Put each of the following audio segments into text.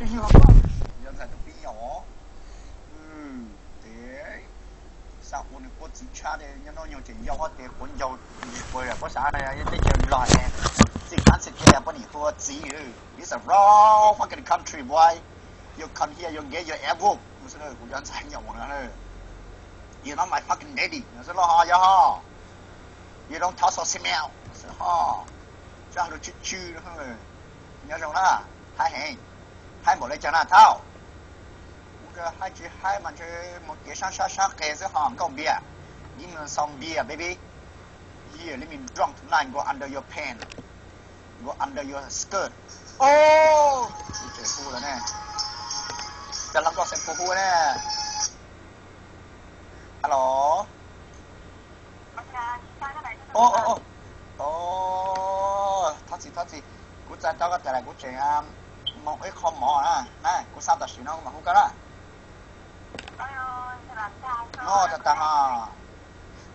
Yog ntxhais tus pib nyaum. Ces xav ua nws ua txiv tshaj li nyob noj nyoog ces yau ob tes quav ncaug, quav yam puab xav teb chaws Nplog es txij qab txij khe puab nim tua txiv. It's a wrong fucking country, boy. You come here, you get your ass whooped. Kuv cov ntxhais nyaum no, you're not my fucking daddy no xwb los ho yog ho. You don't talk so smell xwb ho. Txhob hais lus tsw tsw. Nyob zoo na, haib heev, haib npaum le caag na thaum. Kuv haib tsis haib mas ntshe mus kev sab sab sab qe xwb ho. Nkauj npias, give me some beer, baby. Yeah, let me drunk tonight, go under your pants, go under your skirt. Oh, kuv tseem hu lawm ne. Cov hluas nkauj xeem puas hu ne. Hello. Thov txim, thov txim, kuv txais tau koj tas lawm, kuv tseem mus ib qho mov na, kuv xa tam sim no kuv mam hu koj na. Noj tas tas ho.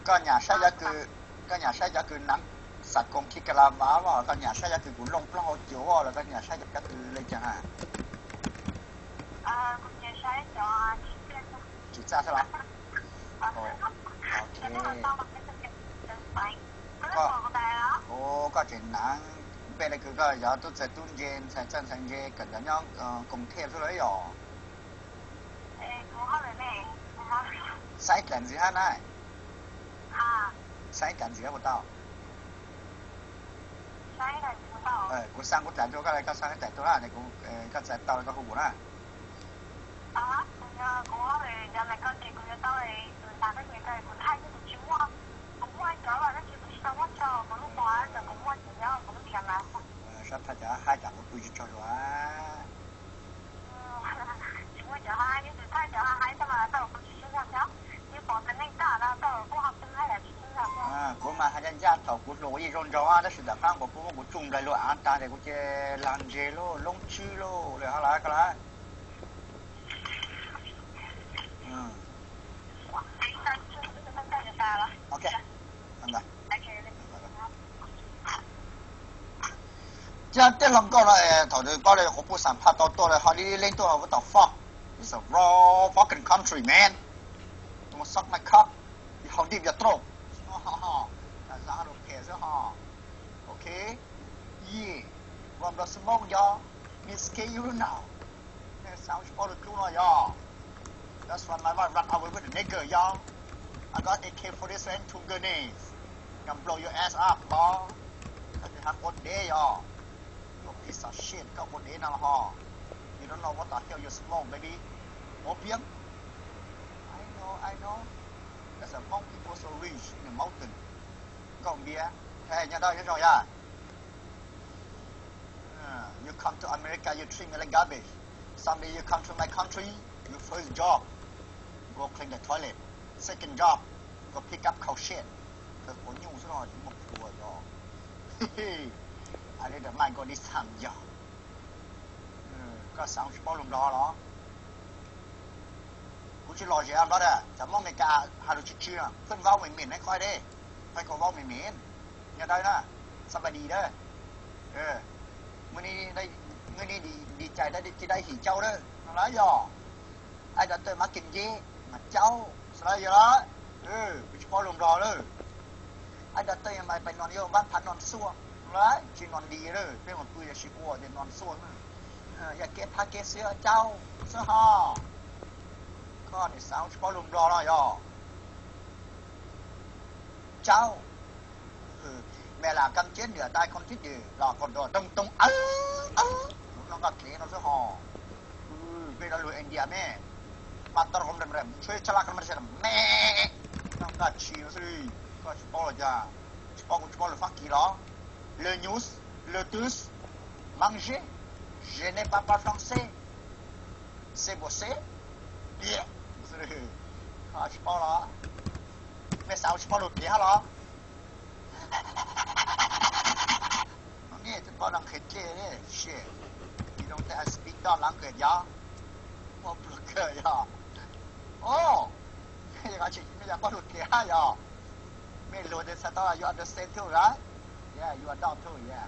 Koj nyam saib cov kws, koj nyam saib cov kws nav xav koom khi ka la vav, koj nyam saib cov kws kuv looj plaub hau cuav los koj nyam saib cov kws le caag na? Tsis txaj xwb los? Ok. Koj tseem nav npe le kws koj yog tub txawg tub ntse, ntxhais txawj ntxhais ntse, kawm ntawv nyob koom thej xwb los yog? Xaib dlaim ntxiv hab na. Xaib dlaim ntxiv puas tau? Kuv xa kuv dlaim rua koj, koj xa koj dlaim tuaj na, koj txais tau koj hu kuv na. Sab thaj cov haib tas kuv pw tsis tsaug zog. Kuv mas has ncaj ncaj thaum kuv hluas kuv yeej zoo nraug, tab sis tom qab kuv muab kuv tsuj nplaig luag av tag ces kuv cia li lag ntseg lauj, loob tswb lauj, lawm hab lawm koj lawm. Cov tij laug nkauj no es thaum nws paub le qhov pub xam phaj tau tuaj lawm ho li leej tuaj, what the fuck? It's a wrong fucking country, man. You wanna suck my cock? You hold deep your throat. Zam lus phem xwb ho. Ok. Yeah. Wanna blow smoke, y'all? Me scare you now. Nej xav tsis paub lus dlub no, y'all. That's why my wife run away with the nigga, y'all. I got A K forty-seven, two grenades. Gonna blow your ass up, y'all. Koj tsis hab quav dev, y'all. Koj piece of shit, koj quav dev no ho. You don't know what the hell you smoke, baby. Opium. I know, I know. That's a monkey for so rich in the mountain. Nkauj npias, nyob dawb nyob zoo yog. You come to America, you treat me like garbage. Someday you come to my country, your first job, go clean the toilet. Second job, go pick up cow shit. Kawg quav nyuj xwb no tsis muaj plhuav yog. I need the mic go this time, yog. Koj xav tsis paub lus Nplog los? Kuv tsis lom zem brother, cov Hmoob Amelikas has lus tsw tsw, phwj vaub mim mim ne koj de, phaj koj vaub mim mim, nyob dawb na, xab pais dis dawb, mus ni di cais dawb ci dawb him cauj dawb no lawm yog, ai dov tawj mab kim nce mas cauj xwb lawm yog lawm, kuv tsis paub lus Nplog lawm. Ai dov tawj mas pais nua yog vab phav nua xuaj lawm, tsis nua di lawm, peb mus pw yog sib ua tias nua xuaj, yog kev phab kev xwb cauj xwb ho. Koj nim xav tsis paub lus Nplog no yog. Cauj. Mẹ là con chết nửa, tai con chết đều, là con đò tông tông ớ ớ. Noj nkaj dlev no xwb ho. Peb lo lus India me, ma tau kom rem rem tshuav tsa la kom rem me, noj nkaj tshis no xwb. Koj tsis paub los cas? Tsis paub kuv tsis paub lus Fab Kis los? Le news, le tus, manger, je ne parle pas français, c'est bon, c'est bien. Koj tsis paub los? Mej xav tsis paub lus Piav hab los? Nej tsis paub lus Nqhis dlej ne, shit. You don't think I speak dog language, y'all? Muaj pluag kawg yog. Oh, mej yog paub lus Piav hab yog? Mej luag tes txhais tau you understand too, right? Yeah, you are dog too, yeah.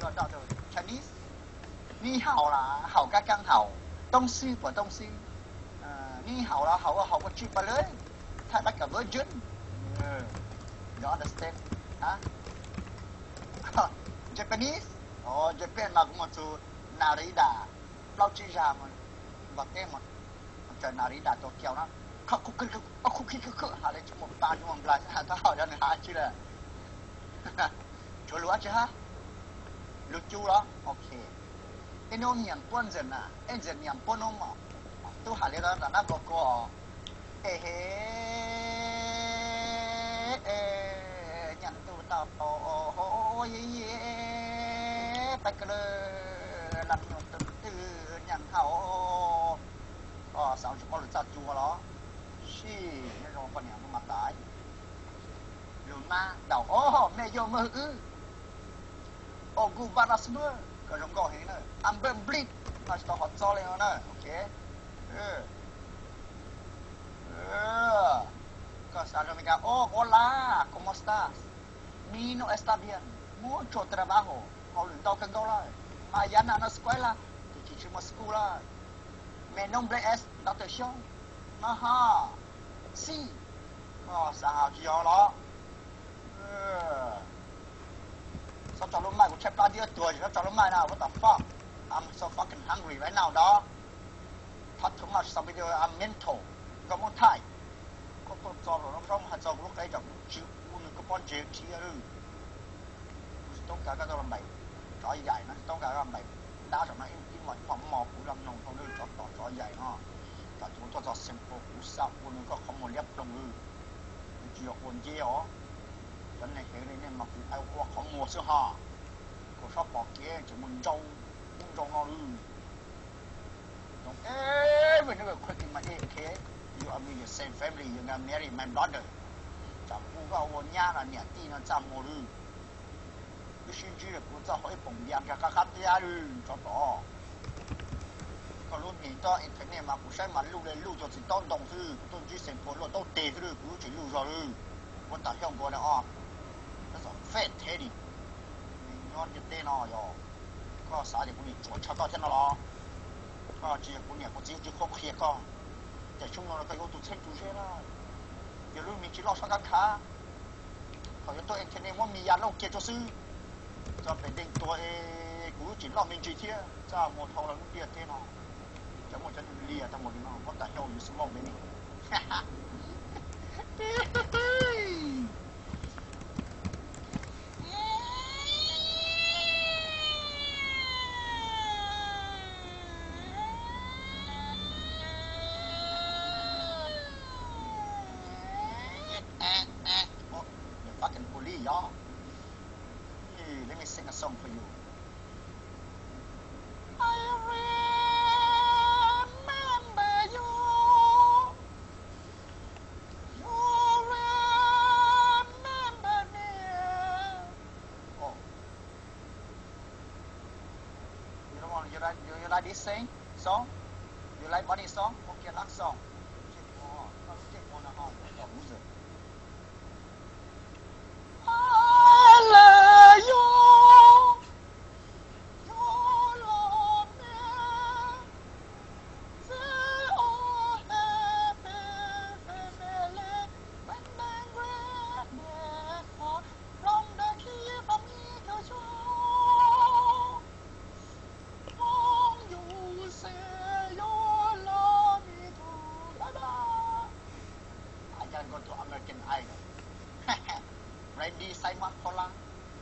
You are dog too. Chinese? 你好 los 好 kab kab hau, 东西 puas 东西, 你好 los 好 ua hau ua tsi pa lawm, thaij dab kam virgin, you understand, Japanese, Japan mas kuv mus txug Narita plaub tsib zag, npog teb mus tsaws Narita Tokyo na, kho khuv khwb khuv khwb khwb khwb has li tsis muaj pab tsis muaj nplaig, thab hau yog nws has tsi lawm. Tshuav lus dab tsi hab? Lus cub los? Ok. Ib hnub nyiam puab ntxawm na, ib ntxawm nyiam puab hnub mas tub hais li ntawd nram nab npua kua os. Es he, nyaam ntuj tau hau, ye ye, peb kawg lawm, laj nyuag tus twg nyaam hau. Xav tsis paub lus txaj cua los? Sij, nyob zoo poj niam mas tas. Lus mab daus, o, mej yog mej wb. O, kuv vaj dab xwb, koj zoo nkauj heev na. I'm very bleed, no tsis tau qhov txob li no na, ok. Koj xav rau Amelikas, o, hola, cómo estás? Mi no está bien, mucho trabajo, hauj lwm ntau kawg nkaus lawm. Mañana no escuela, tus tsis tsis muaj school lawm. Mi nombre es Doctor Xyooj, no ho, sí, koj xav hais tsis yog los? Txhob tso lub mic, kuv tshaib plab ntiab tuag tsis txhob tso lub mic na, what the fuck, I'm so fucking hungry right now dog. Talk too much, some people are mental, nkauj Hmoob Thaib. Koj tuaj txog los no txhob mus hais txog kuv lub qe, tsam kuv tsis ua nws koj pob ntseg rhiab lawm. Kuv tsis toob kas koj tuaj los npaim tsov yaim no, tsis toob kas koj npaim dab saum no ib hmos ib hmos kuv los mloog dhau lawm, tsov tom tsov yaim no. Tam kuv tuaj txog Singapore kuv xav ua nws koj qhov muag liab ploog lawm. Kuv tsis yog ua nceb os. Cov neeg heev li nej mas kuv ua qhov muag xwb ho. Kuv txhob pom kev tseem mus ntsau ub ntsau no lawm. Don't ever, never quick in my ear, okay? You are me the same family, you gonna marry my brother. Tsam kuv vaj ua nyab los niam tij no txaj muag lawm. Wb sib ntsib lawm kuv txoj hau ib poom npias nkag qab qab tiab lawm, tsov tom. Koj lub hnis tob internet mas kuv saib mas luj li luj cuag txiv taub ntoo xwb, kuv tuaj ntsib Xeem Phuam luaj taub teg xwb lawm, kuv lub tseem luj zog lawm. What the hell going on? That's a fat teddy. Nyob ntiaj teb no yog koj xav tias kuv niam tsuas chaw koj thiab no los? Koj tsis yog kuv niam kuv txiv tsis qhuab qhia koj. Ces xyoo no koj yuav tus txheeb tus ze na. Yog lub me ntsis loj sab kab khav, thaum yuav tuaj internet muab me ya lauj kiag tsuag xwb. Txog pem deej tuag es kuv lub tseem loj me ntsis thiab, txaj muag dhau los lub ntiaj teb no. Cov muaj cov niag lias tag mus li no, what the hell you smoke baby? Oh, the fucking police, y'all. Hey, let me sing a song for you. I remember you. You remember me. Oh. You don't want, you like, you, you like this sing song? You like Bonnie song? Okay, love song. Koj lub ntsej muag no ho, koj lub ntsej muag no ho, koj lub ntsej. I love you. You love me. Say, oh, happy family. When the great day fall, from the key from me to you. Won't you say you love me too? Bye bye. I just go to American Idol. Randy Simon Paula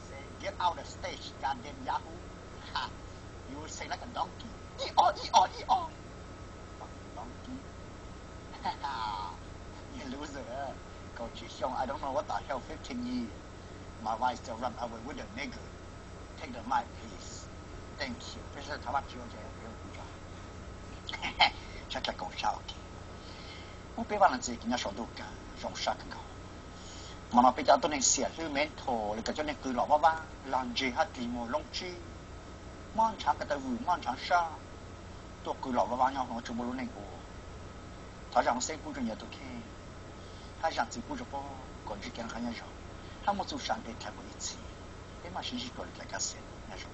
say, get out the stage, goddamn Yahoo. You sing like a donkey. Ih o, ih o, ih o. Fucking donkey. You loser. Kaum tsib xyoo, I don't know what the hell, fifteen years. My wife still run away with the nigga. Take the mic, please. Thank you. Peb sawv daws thov Vajtswv ua ntej, peb ua kuv tso. Tshaj tag koom sab, ok. Muab peb Vaj Leej Txiv kev nyob saum ntuj kaw zoo sab kawg nkaus. Hmo no peb cov tuab neeg xiam hlwb mental li cov tuab neeg qw los vaj vab, lag ntseg hab dlig muag loob tsib, mob ntshav ko taw vwm, mob ntshav sab, tuaj qw los vaj vab nyob hauv tsis muaj lub neej ua. Thov zam lub xeeb pub rua nyias tus kheej, hab zam txim pub rua puab kom ntsib kev noj qab nyob zoo, hab muaj txuj sa ntev dlhau mus ib txhis. Peb mam sib ntsib dua lwm daim kaj xiam, nyob zoo.